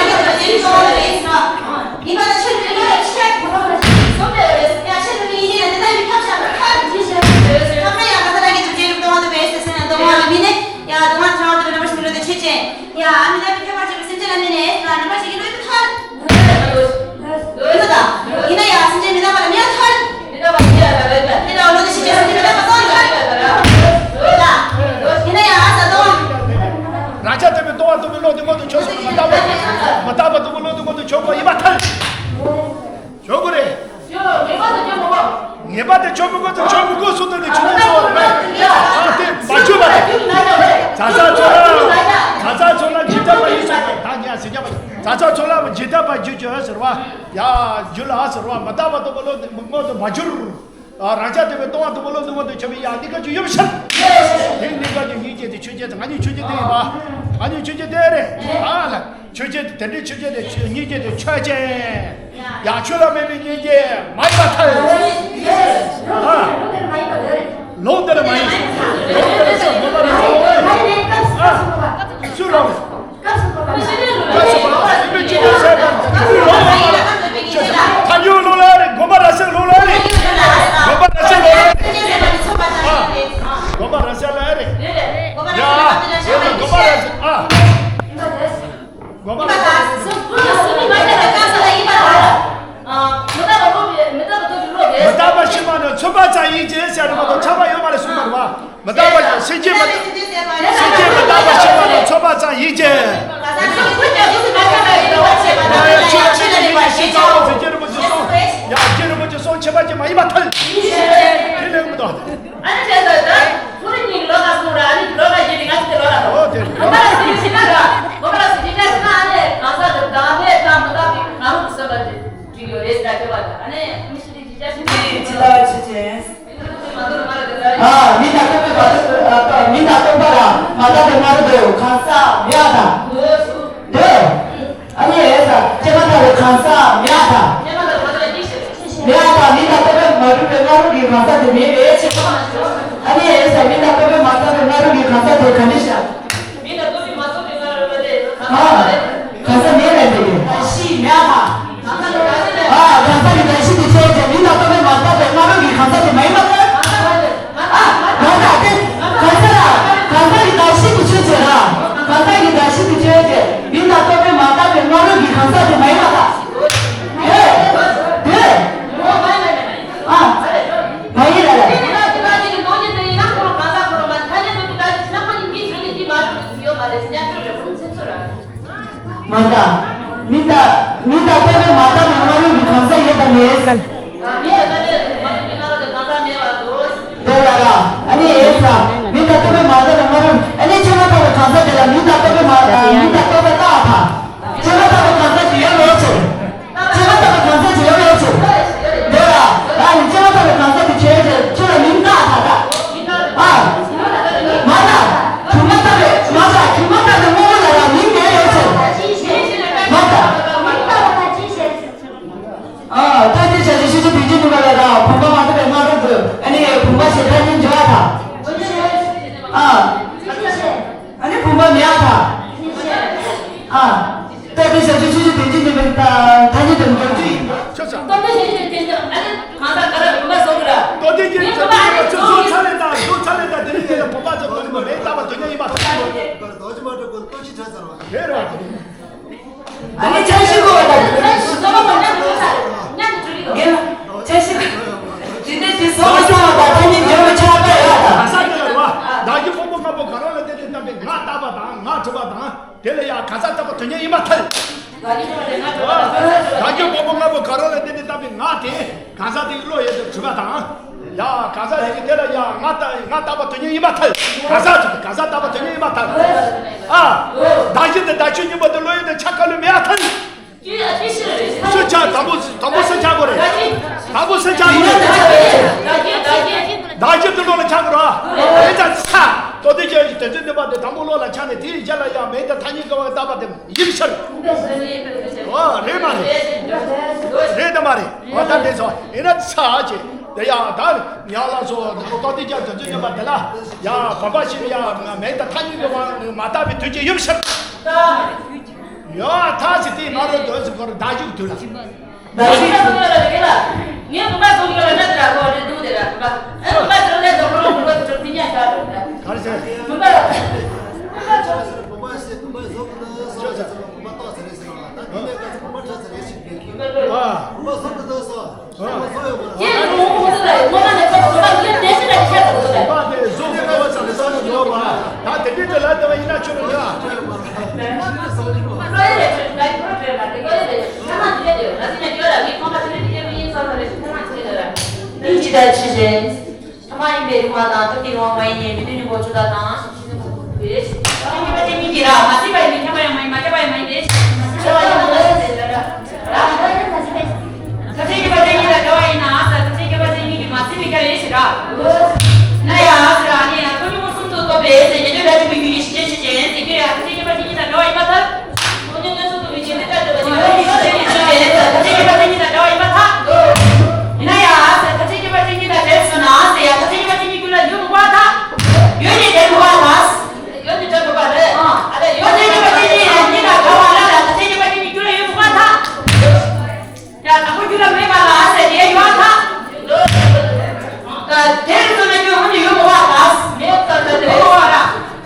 རང་ཅག་དེ་བས་ལྟུང་བ་དུ་མའི་བློ་དེ་མངོན་དུ་ཆོད་སོང་། མི་རྟག་པ། མི་རྟག་པ་དུ་མའི་བློ་དེ་མངོན་དུ་ཆོད་དགོས་ཡིན་པར་ཐལ། ཆོད་དགོས་རེད། ངེས་པར་དུ་ཆོད་མི་དགོས། ཆོད་མི་དགོས་སུ་དོན་དུ་ཆོད་དགོས་སོ་རེད། ཨ་དེ་མ་ཆོད་པ་རེད། ཛ་ཛ་ཚོ་ལ། ཛ་ཛ་ཚོ་ལ་ཇི་ལྟ་བ་ཡིན་ཟེར་བ། ད་ཉ་ཟེར་ཉ་བ། ཛ་ཛ་ཚོ་ལ་ཇི་ལྟ་བ་རྒྱུ་ཆོས་ཟེར་བ། ཡ་རྒྱུ་ལ་ཟེར་བ། མི་རྟག་པ་དུ་མའི་བློ་དེ་མངོན་དུ་མ་གྱུར། རང་ཅག་དེ་བས་ལྟུང་བ་དུ་མའི་བློ་དེ་མངོན་དུ་ཆོད་པའི་ཡ་གནས་སྐབས་ཀྱི་ཡུམ་ཤར། དེ་གནས་སྐབས་ཀྱི་སྙིང་རྗེ་དེ་ཆོས་ཅན། ང་གཉིས་ཆོས་ཅན་དེ་ཡིན་པ། ང་གཉིས་ཆོས་ཅན་དེ་རེད། ཨ་ལ། ཆོས་ཅན་དེ་འདྲའི་ཆོས་ཅན་དེ་སྙིང་རྗེ་དེ་ཆོས་ཅན། ཡ་ཆོས་ལ་མེད་པའི་སྙིང་རྗེ་མ་ཡིན་པར་ཐལ། ཨ། ལུང་དེ་ལ་མ་ཡིན། ལུང་དེ་ལ་སོགས་མངོན་པ་རང་སོགས། ཨ། སུ་ལ། ཐལ་འགྱུར་ལུང་ལ་རེད། དགོངས་པ་རབ་གསལ་ལུང་ལ་རེད། དགོངས་པ་རབ་གསལ་ལུང་ལ་རེད། ཨ། དགོངས་པ་རབ་གསལ་ལ་རེད། ཡ། དེ་ལ་དགོངས་པ་རབ་གསལ། ཨ། དགོངས་པ་རབ་གསལ། མི་རྟག་པ་ཕྱི་མ་ནི་མཚོན་པ་ཙམ་ཡིན་གྱི་ཟེར་བ་དང་ཆགས་པ་ཡོད་མ་རེད་གསུངས་པ་རེད་བ། མི་རྟག་པ་སེམས་བསྐྱེད་མི། སེམས་བསྐྱེད་མི་རྟག་པ་ཕྱི་མ་ནི་མཚོན་པ་ཙམ་ཡིན་གྱི། ཡ་ཡ་ཆོས་ལ་མེད་པའི་སྙིང་རྗེ་ཤེས་ཚར་བ་ཟེར་རྗེ་རིན་པོ་ཆེ་གསུངས། ཡ་རྗེ་རིན་པོ་ཆེ་གསུངས། ཁྱད་པར་ཅན་མ་ཡིན་པར་ཐལ། དེ་ལས་མི་འདུག་ཨ་ནི་བྱས་ཙང་ད་ཚུར་གཉིས་ལོ་ལ་གསུངས་ར། ཨ་ནི་ལོ་ལ་བཞི་ནི་ང་ཚོ་ལོ་ལ་ཨོ་དེ་རེད། གོ་པ་ལ་སི་ཏི་ཤི་ན་ར། གོ་པ་ལ་སི་ཏི་ཤི་ན་ཨ་ནི་གང་ཟག་དེ་བདག་མེད་དང་མི་རྟག་པའི་ང་རང་གི་བསམ་པ་དེ་འགྲིག་ཡོད་རེད་ཟེར་ད་ཁྱོད་པ་ད། ཨ་ནི་མི་ཤི་དེ་ཅི་བྱ་ཞིག་ཅི་ལྟ་བ་ཅི་ཅན། ཨ། མི་དང་རྟོག་པའི་བར་དུ། ཨ། མི་དང་རྟོག་པ་ལ་མ་བརྟགས་པའི་ང་རང་དུ་གང་ཟག་མེད་པ་དང་། འདོད། ཨ་ནི་ཨེ་ས་སྐྱེས་མ་ཐག་པའི་གང་ཟག་མེད་པ་དང་། མེད་པ་དང་མི་དང་རྟོག་པས་མ་གྲུབ་པའི་སྔ་རོལ་གྱི་གང་ཟག་དེ་མེད་པའི་ཕྱིར། ཨ་ནི་ཨེ་ས་མི་དང་རྟོག་པས་མ་བརྟགས་པའི་སྔ་རོལ་གྱི་གང་ཟག་དེ་ག་འདྲ་ཞག་མི་དང་རྟོག་པས་མ་བརྟགས་པའི་སྔ་རོལ་པ་དེ་གང་ཟག་མེད། མི་དང་མི་དང་ལྟོ་བའི་མ་དག་པའི་སྔ་རོལ་གྱི་གང་ཟག་ཡོད་དམ་མེད། དེ་ལ་ར། ཨ་ནི་ཨེ་ས། མི་དང་ལྟོ་བའི་མ་དག་པའི་སྔ་རོལ། ཨ་ནི་ཕྱི་མ་དག་པའི་གང་ཟག་དེ་ལ་མི་དང་ལྟོ་བའི་མ་མི་དང་ལྟོ་བའི་རྟགས་དང་། ཕྱི་མ་དག་པའི་གང་ཟག་ཅིག་ཡོད་མེད་ཚུལ། ཕྱི་མ་དག་པའི་གང་ཟག་ཅིག་ཡོད་མེད་ཚུལ། དེ་ལ་ཨ་ནི་ཕྱི་མ་དག་པའི་གང་ཟག་དེ་བྱས་རྗེས་ཁྱོད་ལ་མིང་བཏགས་ད་ད། ཨ། མ་དག་ཁྱུ་མ་དག་པའི་མ་དག་ཁྱུ་མ་དག་པའི་དངོས་པོ་ལ་ར་མིང་མེད་ཡོད་ཚུལ། མ་དག་ཨ། ཐ་སྙད་བྱ་བྱེད་ཤེས་བྱ་དོན་སྤྱི་གཉིས་པ་ལ་ར་བུམ་པ་མ་དག་པའི་སྔ་རོལ་དུ་ཨ་ནི་བུམ་པ་ཞེས་ཐ་སྙད་འཇོག་པ་དང་། ཨ། ཨ་ནི་བུམ་པ་མེད་པ་དང་། ཨ། ཐ་སྙད་བྱ་བྱེད་ཤེས་བྱ་དོན་སྤྱི་གཉིས་པའི་ཐ་སྙད་དུ་འཇོག་རྒྱུ་ཡིན། ཆོག་ཆོག་ཐ་སྙད་བྱ་བྱེད་དོན་སྤྱི་ཨ་ནི་གང་ཟག་ག་ར་བུམ་པ་བཟོ་གི་ར། ཏོ་ཏི་ཅན་བྱ་བྱེད་ཡོད་པ་ཆོག་ཆོག་ཚ་ལེ་དང་ཆོག་ཚ་ལེ་དང་དེ་ནི་དེ་ལ་བུམ་པ་ཆོག་དོ་ནི་མ་མེད་རྟག་པ་དོན་སྙིང་ཡིན་པ་ཐ་སྙད་དུ། རྡོ་རྗེ་མ་གྲུབ་ཀུན་ལྟོ་ཅི་ཁྲ་ཚར་བ་རེད་རོ། ཨ་ནི་འཆར་གཞི་བཀོད་པ་དང་། རྒན་ལགས། འཆར་གཞི། དེ་འདྲའི་དེ་བཟོ་མ་ཚར་བ་དང་ཐ་སྙད་འཇོག་པའི་ཆགས་པ་ཡོད་དང་། ག་ས་དེ་ལ་རེད་བ། བདག་རྒྱུད་སྤོང་པོ་ལྔ་པོ་ག་རང་ལ་བརྟེན་ཏེ་བཏགས་པའི་ང་བཏགས་པ་དང་ང་གྲུབ་པ་དང་དེ་ལ་ཡང་གང་ཟག་བཏགས་པ་དོན་སྙིང་ཡིན་པར་ཐལ། བདག་རྒྱུད་སྤོང་པོ་ལྔ་པོ་ག་རང་ལ་བརྟེན་ཏེ་བཏགས་པའི་ང་དེ་གང་ཟག་དེའི་བློ་ཡོད་དུ་གྲུབ་པ་དང་། ཡ། གང་ཟག་ཅིག་གིས་དེ་ལ་ཡ་ང་ད་ང་བཏགས་པ་དོན་སྙིང་ཡིན་པར་ཐལ། གང་ཟག་ཅིག་གིས་གང་ཟག་བཏགས་པ་དོན་སྙིང་ཡིན་པར་ཐལ། ཨ། བདག་གཞན་དང་བདག་ཆོས་གཉིས་པོ་དེ་བློ་ཡུལ་དུ་ཆགས་ག་ལུས་མེད་པར་ཐལ། སུ་ཆགས། དང་པོ་དང་པོ་སུ་ཆགས་དགོས་རེད། དང་པོ་སུ་ཆགས་དགོས་རེད། བདག་གཞན་དེ་བློ་ལ་ཆགས་དགོས་རེད། དེ་ཙམ་ཆགས། ཏོ་ཏི་ཅན་གྱི་དོན་སྤྱི་ནུས་པ་དེ་དང་པོ་བློ་ལ་ཆགས་ནས་དེའི་རྗེས་ལ་ཡང་མིང་དང་ཐ་སྙད་ཀྱི་དབང་བཏགས་པ་དེ། ཡིན་ཕྱིར། ཨོ། རེད་མ་རེད། རེད་དམ་མ་རེད། ཨོ། ད་འདྲ་སོ། ཡིན་ན་ཚ་ཅེ། དེ་ཡང་ད་ཉག་ལ་སོ། ཏོ་ཏི་ཅན་དོན་སྤྱི་ནུས་པ་དེ་ལ་ཡང་བུམ་པ་ཞིག་ཡང་མིང་དང་ཐ་སྙད་ཀྱི་དབང་མ་བཏགས་པའི་དོན་གྱི་ཡུམ་ཕྱིར། ཡང་ཐ་ཚིག་དེའི་མ་རུ་འདོན་ཟེར་གོ་རེད། བདག་འཇུག་དུས་ལ། ངས་བུམ་པ་བཟོ་གི་ཡོད་ལ་ན་དེ་ར་གོ་རེད་འདུག་དེ་ར་བུམ་པ། ཨ། བུམ་པ་དེ་ལ་ལས་དོ་ཁོ་རང་བུམ་པ་དེ་ཚོར་དེ་ཉག་ཤར་རེད། ག་རེ་ཟེར། བུམ་པ། བུམ་པ་ཚོ། བུམ་པ་ཞེས་བུམ་པ་བཟོ་གི་འདུག་ཟེར་བ་ཚོ་བུམ་པ་བཏགས་ཟེར་རེད་ཟེར་བ། ད་དེ་ནས་ཀ་ཚོ་བུམ་པ་ཁྲ་ཟེར་རེད་ཞིག་རེད་ཀྱི། ཨ། བུམ་པ་བཟོ་གི་འདུག་ཟེར་བ། བུམ་པ་བཟོ་ཡོད་པ་རེད། ཁྱེད་ཀྱི་ངོ་བོ་ཁོ་ཚོ་ལ་ངོ་མ་ནས་ཁོ་ཚོ་བུམ་པ་དེ་ལས་ཤི་ལ་ཤ་ཚ་ཚ་རེད། བུམ་པ་དེ་བཟོ་གི་འདུག་ཟེར་ནས་བསམ་བློ་འཇོག་པ། ད་དེ་འདྲའི་དེ་ལ་བལྟས་པ་ཡིན་ན་ཁྱོད་རང་ཡ། མིང་ཇི་ལྟར་ཕྱི་བཞིན། ཐ་མ་ཡིན་པའི་རིག་པ་དང་སྟོབས་ཀྱི་རང་མ་ཡིན་ནས་མི་མཐུན་ཉིད་འགོག་ཆོས་དང་དང་། ཐ་སྙད་པ་ཅན་གཉིས་ཀྱིས་ར་མ་ཟིན་པ་ཡིན་མིན་ཁྱབ་པ་ཡང་མ་ཡིན། མ་ཁྱབ་པ་ཡང་མ་ཡིན་ཏེ། ཐ་སྙད་པ་ཅན་གཉིས་དང་འབྲེལ་བ་ཡིན་ན་ཟེར། ཐ་སྙད་པ་ཅན་གཉིས་ཀྱིས་མ་ཟིན་པའི་ཁྱབ་ཡོད་ཟེར་ར། ན་ཡ་ཟེར་ར་ནི་ཡ་ཁོ་གཉིས་པོ་གསུམ་དུ་གཏོགས་པའི་ཟེར་ཉན་ཐོས་སྒྲ་དྲུག་གི་རྒྱུད་ཀྱི་གཞི་ཅན་ཆོས་ཅན་ཟེར་རྒྱུ་ཡ་ཐ་སྙད་པ་ཅན་གཉིས་དང་འབྲེལ་བ་ཡིན་པར་ཐལ། ཡིན་ན་ཡང་ཟེར། ཐ་སྙད་ཁྱད་པར་ཅན་གཉིས་དང་འབྲེལ་བ་ཡིན་པར་ཐལ། ཡོད་ནས་འབྲེལ་མི་དགོས་པར་ཐལ། ཡོད་ནས་འབྲེལ་མི་དགོས་པར་ཐལ། ཡོད་ནས་འབྲེལ་མི་དགོས་པར་ཐལ། ཨ་ལས་ཡོད། ཐ་སྙད་ཁྱད་པར་ཅན་གཉིས་དང་འབྲེལ་བ་ལ་ལ་ཐ་སྙད་ཁྱད་པར་ཅན་གཉིས་རྒྱུད་ལ་ཡོད་མི་དགོས་པར་ཐལ། ཡང་དང་པོ་རྒྱུད་ལ་མེད་པ་ལ་ཟེར་དེ་ཡོད་པར་ཐལ། ད་དེར་མཚོན་ན་རྒྱུ་དངོས་ནས་ཡོད་མི་དགོས་པར་ཐལ། མེད་པར་ཐལ། དེ་མི་དགོས་པར་ཐལ།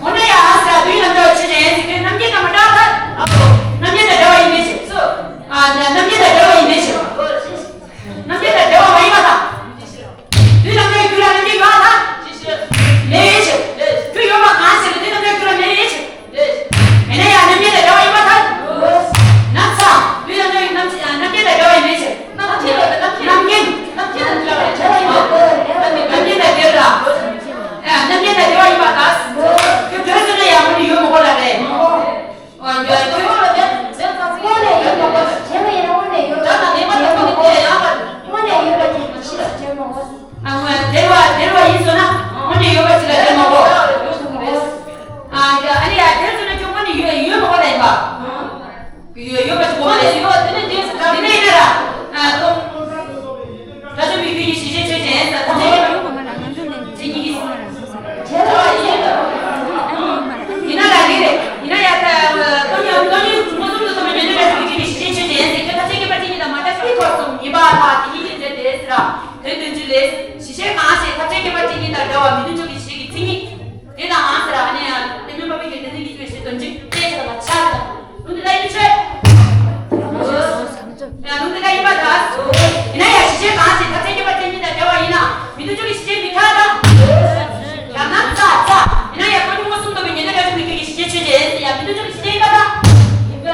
འོ་ན་ཡང་ཟེར་དུས་རྣམ་གྲངས་ཆོས་ཅན་ཟེར་དུས་རྣམ་མཁྱེན་དང་མི་འདྲ་བར་ཐལ། རྣམ་མཁྱེན་དང་འབྲེལ་བ་ཡིན་པའི་ཕྱིར། ཨ། རྣམ་མཁྱེན་དང་འབྲེལ་བ་ཡིན་པའི་ཕྱིར། རྣམ་མཁྱེན་དང་འབྲེལ་བ་མ་ཡིན་པར་ཐལ། དུས་རྣམ་གྲངས་རྒྱུད་ལ་རྣམ་མཁྱེན་ཡོད་པར་ཐལ། མེད་པའི་ཕྱིར། རྒྱུ་ཡོད་པ་གང་ཞིག་ལ་དུས་རྣམ་གྲངས་རྒྱུད་ལ་མེད་པའི་ཕྱིར། ཡིན་ན་ཡང་རྣམ་མཁྱེན་དང་འབྲེལ་བ་ཡིན་པར་ཐལ། ན་ཚ། དུས་རྣམ་གྲངས་རྣམ་རྣམ་མཁྱེན་དང་འབྲེལ་བ་ཡིན་པའི་ཕྱིར། རྣམ་མཁྱེན། རྣམ་མཁྱེན་དང་འབྲེལ་བ་ཡིན་པར་ཐལ། རྣམ་མཁྱེན་དང་འབྲེལ་བ་ཡིན་པར་ཐལ། རྒྱུ་འབྲས་སུ་ན་ཡང་མུ་མཐུད་ཡོད་མི་དགོས་ལ་རེད། ཨོ། ཡ། དེ་བ་ལ་དེ། དངོས་གནས་ཡིན་པ་དེ་བྱས་པ་ཡིན་ན་དངོས་གནས་ཡོད་པ་དེ་ཕྱི་ལ་བྱེད་མ་དགོས། ཨ། དེ་བ་དེ་བ་ཡིན་སོང་ན་དངོས་གནས་ཡོད་པ་ཕྱི་ལ་བྱེད་མ་དགོས། ཨ། ཡ། ཨ་ནི་ཡ་དེ་སོང་ན་ཁྱོད་དངོས་གནས་ཡོད་ཡོད་མ་དགོས་ལ་ཡིན་པ། ཡོད་ཡོད་པ་ཞིག་གོ་མ་ལས་ཡོད་དེ་ནས་དེ་དེ་ནས་ཡིན་ན་ར། ཨ། ཏོ། དགྲ་བཅོམ་པའི་རྒྱུད་ཀྱི་གཞི་ཤེས་ཆོས་ཅན་ཟེར་ཐམས་ཅད་ཀྱི་ཡིན་ན་ལ་ལས་རེད། ཡིན་ན་ཡ་ད་ཏོ་ཉི་ཏོ་ཉི་མངོན་སུམ་དུ་རྟོགས་པའི་ཉན་ཐོས་དགྲ་བཅོམ་པའི་རྒྱུད་ཀྱི་གཞི་ཤེས་ཆོས་ཅན་ཟེར་ཁྱོད་ཐམས་ཅད་མཁྱེན་པ་ཅན་གྱི་དང་མ་འདྲ་སའི་སྐོར་གསུམ་ཡིན་པ་དང་དེ་ཉིད་ཀྱི་མཚན་དེ་ཟེར་ར། དོན་དོན་གཅིག་ལས། གཞི་ཤེས་གང་ཞིག་ཐམས་ཅད་མཁྱེན་པ་ཅན་གྱི་དང་འབྲེལ་བ་མི་མཐུན་ཕྱོགས་ཀྱི་གཞི་ཤེས་ཀྱི་མཚན་ཉིད། དེ་དང་ཨང་ཟེར་ར་ཨ་ནི་ཡང་དེ་སྨོན་པ་པའི་གི་དེ་ནི་གི་ཆོས་ཤེས་དོན་གཅིག་དེ་ཆ་དང་ཆ་དང་། ལུང་དེ་ལ་ཡིན་ཆོས། ཡང་ལུང་དེ་ལ་ཡིན་པ་དང་། ཡིན་ན་ཡང་གཞི་ཤེས་གང་ཞིག་ཐམས་ཅད་མཁྱེན་པ་ཅན་གཉིས་དང་འབྲེལ་བ་ཡིན་ན་མི་མཐུན་ཕྱོགས་ཀྱི་གཞི་ཤེས་མི་ཁ་དང་། ཡང་ན་ཚ་ཚ། ཡིན་ན་ཡང་ཁོ་གཉིས་མངོན་སུམ་རྟོགས་པའི་ཉན་ཐོས་དགྲ་བཅོམ་པའི་རྒྱུད་ཀྱི་གཞི་ཤེས་ཆོས་ཅན་ཟེར་ཡང་མི་མཐུན་ཕྱོགས་ཀྱི་གཞི་ཤེས་ཡིན་པ་དང་། ཡིན་པ་དང་།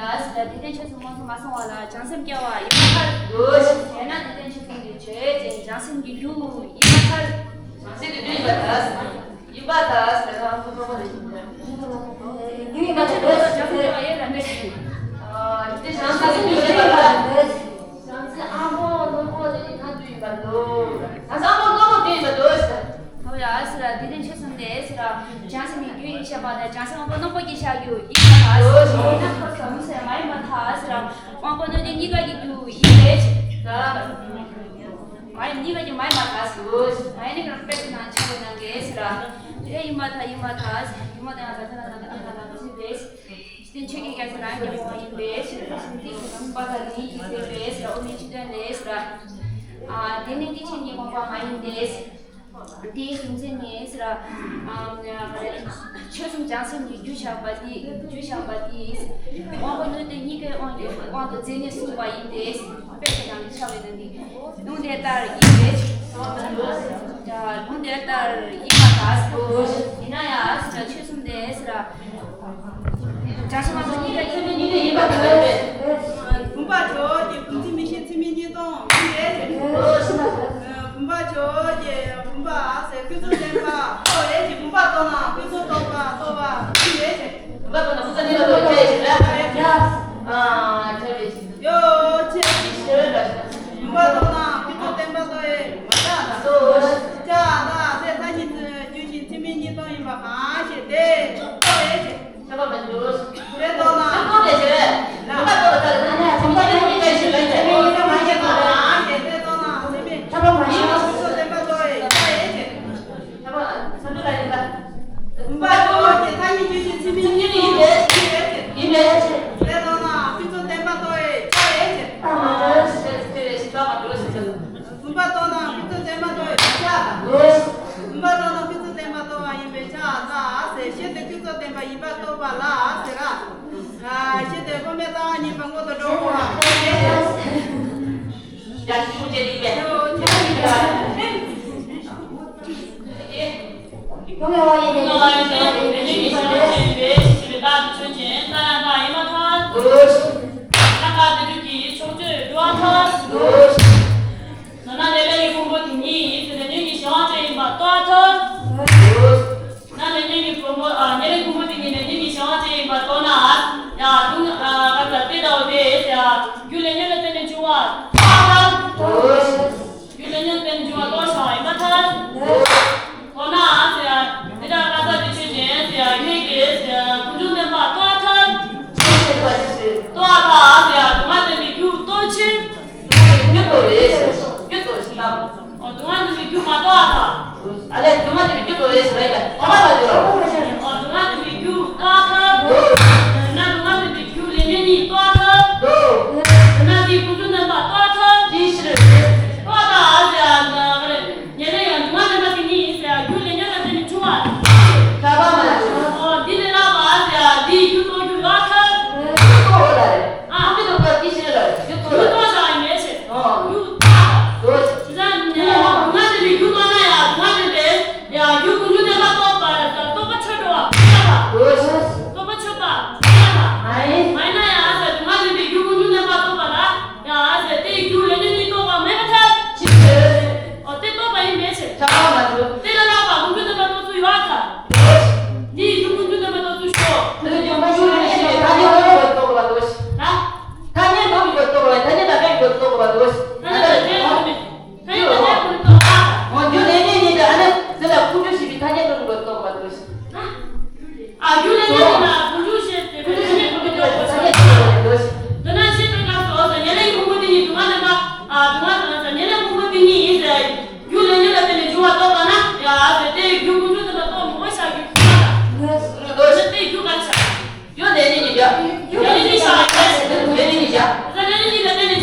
ལ་ཟེར་ལ། དེ་ལྟར་ཆོས་གསུམ་མངོན་སུམ་མ་སོང་བ་ལ་བྱང་སེམས་སྐྱེ་བ་ཡིན་པར་ཐལ། དེས་ན་དེ་ལྟར་ཆོས་གསུམ་གྱི་ཆོས་ཅན་བྱང་སེམས་ཀྱི་རྒྱུ་ཡིན་པར་ཐལ། བྱང་སེམས་ཀྱི་རྒྱུ་ཡིན་པར་ཐལ། ཡིན་པར་ཐལ་ཟེར་ན་ཁོ་ཁོ་ཁོ་རེད། རྒྱུ་ཡིན་པར་ཐལ། བྱང་སེམས་སྐྱེ་བ་ཡིན་ལ་མེད་ཅིང་། ཨ། དེ་བྱང་སེམས་ཀྱི་རྒྱུ་ཡིན་པར་ཐལ། བྱང་སེམས་དབང་པོ་རྣོན་པོ་དེ་ནི་ཐལ་དུ་ཡིན་པར་འདོད། བྱང་སེམས་དབང་པོ་རྣོན་པོ་དེ་ཡིན་པར་འདོད་ཟེར། ཧོ་ཡ་ཟེར་ར། དེ་ལྟར་ཆོས་གསུམ་ལས་ཟེར་ར། བྱང་སེམས་ཀྱི་རྒྱུ་ཡིན་བཤད་པ་དང་བྱང་སེམས་དབང་པོ་རྣོན་པོ་ཞེས་བྱ་རྒྱུ་ཡིན་པར་ཐལ། ཡིན་ན་ཁོ་ཚོ་མི་ཟེར་མ་ཡིན་པར་ཐལ་ཟེར་ར། དབང་པོ་རྣོན་གཉིས་ཀ་གི་རྒྱུ་ཡིན་པས། མ་ཡིན་གཉིས་ཀ་གི་མ་ཡིན་པར་ཐལ་ཟེར། མ་ཡིན་ནི་གང་དཔེ་དེ་ནང་ཆ་བའི་ནང་གི་ཟེར་ར། དེ་ལྟར་ཡིན་པར་ཐལ། ཡིན་པར་ཐལ་ཟེར། ཡིན་པར་ཐལ་ཡང་ད་ལྟ་ལ་ད་ལྟ་ལ་ལ་ཟེར་བས། དེ་ཆོས་ཀྱི་རྒྱལ་སྲས་རང་རྒྱལ་བ་ཡིན་པས་ཞེས་པ་དང་ནི་ཡིན་ཟེར་བས་ཟེར། དབུ་མའི་ཆོས་སྟོན་ལས་ཟེར། ཨ། དེ་ནི་དེ་ཆོས་ཉིད་དགོངས་པ་མ་ཡིན་ཏེ། དེའི་རྒྱུ་མཚན་ནི་ཟེར། ཨ། ཆོས་གསུམ་བྱང་སེམས་ཀྱི་རྒྱུ་བཞག་པ་དེ། རྒྱུ་བཞག་པ་དེ། དབང་པོ་རྣོན་གཏོང་གཉིས་ཀའི་དབང་གི་དབང་དུ་མཛད་ནས་གསུངས་པ་ཡིན་ཏེ། དཔེ་དེ་ནང་གི་ཆ་བའི་ནང་གི། ལུང་དེ་ལྟར་ཡིན་པས། ལུང་དེ་ལྟར་ཡིན་པར་ཐལ། ཡིན་ན་ཡང་ཟེར་ན་ཆོས་གསུམ་དེ་ཟེར། བྱང་སེམས་དབང་པོ་རྣོན་གཏོང་གཉིས་ཀའི་ཚད་མས་ཉིད་དུ་ཡིན་པར་ཐལ། བུམ་པ་བྱེ་བ་གི་བུམ་ཚིག་མིག་ཤེས་ཚད་མས་ཉིད་དུ་ཡིན་པས་ཟེར། བུམ་པ་བྱེ་བ་གི་བུམ་པ་ཟེར་ཀུན་རྫོབ་བརྟེན་པ་རྟོགས་པས་ཀྱི་བུམ་པ་རྟོགས་ན་ཀུན་རྫོབ་རྟོགས་པ་རྟོགས་པ་ཡིན་པས་ཟེར། བུམ་པ་རྟོགས་ན་ཀུན་རྫོབ་བརྟེན་པ་རྟོགས་པས་ཟེར། ཨ། ཐལ་བས་ཟེར། ཡོ་ཆེ། ཞེས་པ་ལ། བུམ་པ་རྟོགས་ན་ཀུན་རྫོབ་བརྟེན་པ་རྟོགས་པས་མ་ཐལ། ལྟོས། ཅ་ད་ཟེར་མཐའ་གཉིས་རྒྱུ་ཞིང་ཚད་མས་ཉིད་དུ་ཡིན་པ་གང་ཞིག་དེ་རྟོགས་པས་ཟེར། ཁྱབ་པ་མ་འཇུག་དེ་རྟོགས་ན། ཁྱབ་པ་མ་འཇུག་དེ་རྟོགས་ན་ཚད་མས་ཉིད་དུ་ཡིན་པ་གང་ཞིག་དེ་རྟོགས་ན་ཚད་མས་ཁྱབ་པ་མ་འཇུག་ཀུན་རྫོབ་བརྟེན་པ་རྟོགས་པས་ཁྱབ་པས་ཟེར། ཁྱབ་པ་མ་འཇུག་ལ་ཡིན་པ། བུམ་པ་རྟོགས་ཀྱི་མཐའ་གཉིས་རྒྱུ་ཞིང་ཚད་མས་ཉིད་དུ་ཡིན་པས། ཡིན་པས། དེ་རྟོགས་ན་ཀུན་རྫོབ་བརྟེན་པ་རྟོགས་པས་ཁྱབ་པས་ཟེར། ཁྱབ་པ་མ་འཇུག་བུམ་པ་རྟོགས་ན་ཀུན་རྫོབ་བརྟེན་པ་རྟོགས་པས་ཁྱབ། བུམ་པ་རྟོགས་ན་ཀུན་རྫོབ་བརྟེན་པ་རྟོགས་པ་ཡིན་པས་ཁྱབ་ལ་ཟེར། ཞེས་དེ་ཀུན་རྫོབ་བརྟེན་པ་ཡིན་པར་རྟོགས་པ་ལ་ཟེར་ར། ཞེས་དེ་དབུ་མའི་ལྟ་བ་གཉིས་པ་སྔོན་དུ་འགྲོ་བ་ཡ་ཞིག་ཁུངས་སྐྱེལ་ཡིན་པས། དབུ་མའི་ལྟ་བ་ཡིན་པས། དབུ་མའི་ལྟ་བ་ཡིན་པས། ཞེས་པའི་རྟགས་ཀྱི་ཆོས་ཅན། རྟགས་ཡང་དག་ཡིན་པར་ཐལ། རྟགས་དེ་དུས་ཀྱི་ཕྱོགས་ཆོས་འགྲོ་བ་ཐལ། མདོར་ན་ཉེར་ལེན་གྱི་ཕུང་པོ་དེ་ཉིད་ཉེར་ལེན་གྱི་གཞན་དབང་ཅན་ཡིན་པར་རྟོགས་པ་ཐལ། ན་ལེན་གྱི་ཕུང་པོ། ཨ། ཉེར་ལེན་ཕུང་པོ་དེ་ཉིད་ལེན་གྱི་གཞན་དབང་ཅན་ཡིན་པར་རྟོགས་ན། ཡ། དུ། ཨ། ག་ལ་དེ་ལྟ་བུ་དེ། ཡ། རྒྱུ་ལེན་ཉེར་ལེན་དེ་ནི་འབྱུང་བ་ཐལ། རྒྱུ་ལེན་ཉེར་ལེན་དེ་ནི་འབྱུང་བ་རྟོགས་བྱ་བ་ཡིན་པར་ཐལ། འོ་ན་ཟེར་ཡ། དེ་ལྟར་ཀ་ས་དེ་ཆོས་ཅན་ཟེར་ཡ་ཡོད་ཀྱི་ཟེར་ཡ་ཀུན་འབྱུང་བརྟེན་པ་རྟོགས་ཐལ། རྟོགས་ཐལ་ཟེར་ཡ་སྡུག་བསྔལ་བརྟེན་པའི་རྒྱུ་རྟོགས་ཕྱིར། རྒྱུ་རྟོགས་རེད་ཟེར། རྒྱུ་རྟོགས་ཕྱིར་དང་། འོ་སྡུག་བསྔལ་བརྟེན་པའི་རྒྱུ་མ་རྟོགས་ཐལ། ཨ་ལས་སྡུག་བསྔལ་བརྟེན་པའི་རྒྱུ་རྟོགས་རེད་ཟེར་བས་ཀྱང་ཐ་མ་ལ་འགྱུར་རོ། འོ་སྡུག་བསྔལ་བརྟེན་པའི་རྒྱུ་རྟོགས་ཐལ། འདོད། ན་སྡུག་བསྔལ་བརྟེན་པའི་རྒྱུ་ལེན་ཉེར་ལེན་རྟོགས་ཐལ། འདོད། ན་དེའི་ཀུན་འབྱུང་བརྟེན་པ་རྟོགས་ཐལ། དེའི་ཕྱིར། རྟོགས་ཐལ་ཟེར་ཡ་ན་ག་རེ། ཉེར་ལེན་ཡང་སྡུག་བསྔལ་བརྟེན་པ་དེ་ཉིད་ཡིན་ཟེར་ཡ་རྒྱུ་ལེན་ཉེར་ལེན་དེ་ནི་འབྱུང་བ། ཐལ་བ་མ་བྱུང་། འོ་འདི་ལས་ལྷག་པ་ཟེར་ཡ་འདིའི་རྒྱུ་རྟོགས་རྒྱུ་ཡོད་ཐལ། རྒྱུ་རྟོགས་ལ་རེད། ཨ། རྒྱུ་རྟོགས་པ་དེའི་ཕྱིར་ལ་རེད། རྒྱུ་རྟོགས་ལ་རེད། རྒྱུ་རྟོགས་བྱ་བ་ཡིན་མེད་ཕྱིར། འོ། རྒྱུ་རྟོགས། དེ་ནས་སྡུག་བསྔལ་བརྟེན་པའི་རྒྱུ་རྟོགས་ན་ཡང་སྡུག་བསྔལ་བརྟེན་པའི་ཡང་རྒྱུ་ཀུན་འབྱུང་བརྟེན་པ་རྟོགས་པ་རྟོགས་པ་ཆོད་འགྲོ་བ་མེད་པ་དང་། རྟོགས་པ་ཆོད་པ་མེད་པ་དང་། མ་ཡིན། མ་ཡིན་ན་ཡང་ཟེར་སྡུག་བསྔལ་བརྟེན་པའི་རྒྱུ་ཀུན་འབྱུང་བརྟེན་པ་རྟོགས་པ་ལ་ཡང་ཟེར་དེའི་རྒྱུ་ལེན་ཉེར་ལེན་རྟོགས་པ་མེད་པར་ཐལ། ཕྱིར། འོ་དེ་རྟོགས་པ་ཡིན་མེད་ཕྱིར། ཐལ་བ་མ་བྱུང་། དེ་ལས་ལྷག་པ་ཀུན་འབྱུང་བརྟེན་པ་རྟོགས་ཚུལ་ཡོད་ཐལ། འདིའི་རྒྱུ་ཀུན་འབྱུང་བརྟེན་པ་རྟོགས་ཚུལ་ཤོད། དེ་ལས་ཀྱང་ཀུན་འབྱུང་ལེན་ཉེར་ལེན་ཐ་སྙད་ཀུན་འབྱུང་རྟོགས་པ་རྟོགས། ད། ཐ་སྙད་ཀུན་འབྱུང་རྟོགས་པ་ཐ་སྙད་དང་འགལ་བའི་རྟོགས་པ་རྟོགས། ཐ་སྙད་དང་འགལ་བའི་ཐ་སྙད་དང་འགལ་བའི་རྟོགས་པ། འོ་རྒྱུ་ལེན་ཉེར་ལེན་དེ་ཨ་ནི་དེ་ལ་ཀུན་འབྱུང་ཞེས་པའི་ཐ་སྙད་ཀུན་འབྱུང་རྟོགས་པ་རྟོགས། ཨ་རྒྱུ་ལེན་ཉེར་ལེན་ན་ཀུན་འབྱུང་ཞེས་པའི་ཐ་སྙད་ཀུན་འབྱུང་རྟོགས་པ་རྟོགས། དེ་ན་ཞེས་པའི་སྐབས་སུ་ཉེར་ལེན་གྱི་ཕུང་པོ་དེ་ཉིད་སྡུག་བསྔལ་བརྟེན་པ། ཨ་སྡུག་བསྔལ་དང་ཉེར་ལེན་ཕུང་པོ་དེ་ཉིད་ཡིན་ཟེར། རྒྱུ་ལེན་ཉེར་ལེན་དེ་ནི་འབྱུང་བ་རྟོགས་པ་ན་ཡང་ཟེར་དེའི་རྒྱུ་ཀུན་འབྱུང་བརྟེན་པ་རྟོགས་མི་དགོས་བྱ་རྒྱུ་ཞེས་པ་དང་། དེ་དེའི་རྒྱུ་ག་རེ་བྱ། རྒྱུ་ལེན་ཉེར་ལེན་གྱི་རྒྱུ། ཉེར་ལེན་གྱི་བྱ་བ་ཡིན་པས། ཉེར་ལེན་གྱི་བྱ། ད་ལེན་ཉེར་ལེན་གྱི་ལ་བརྟེན་ནས་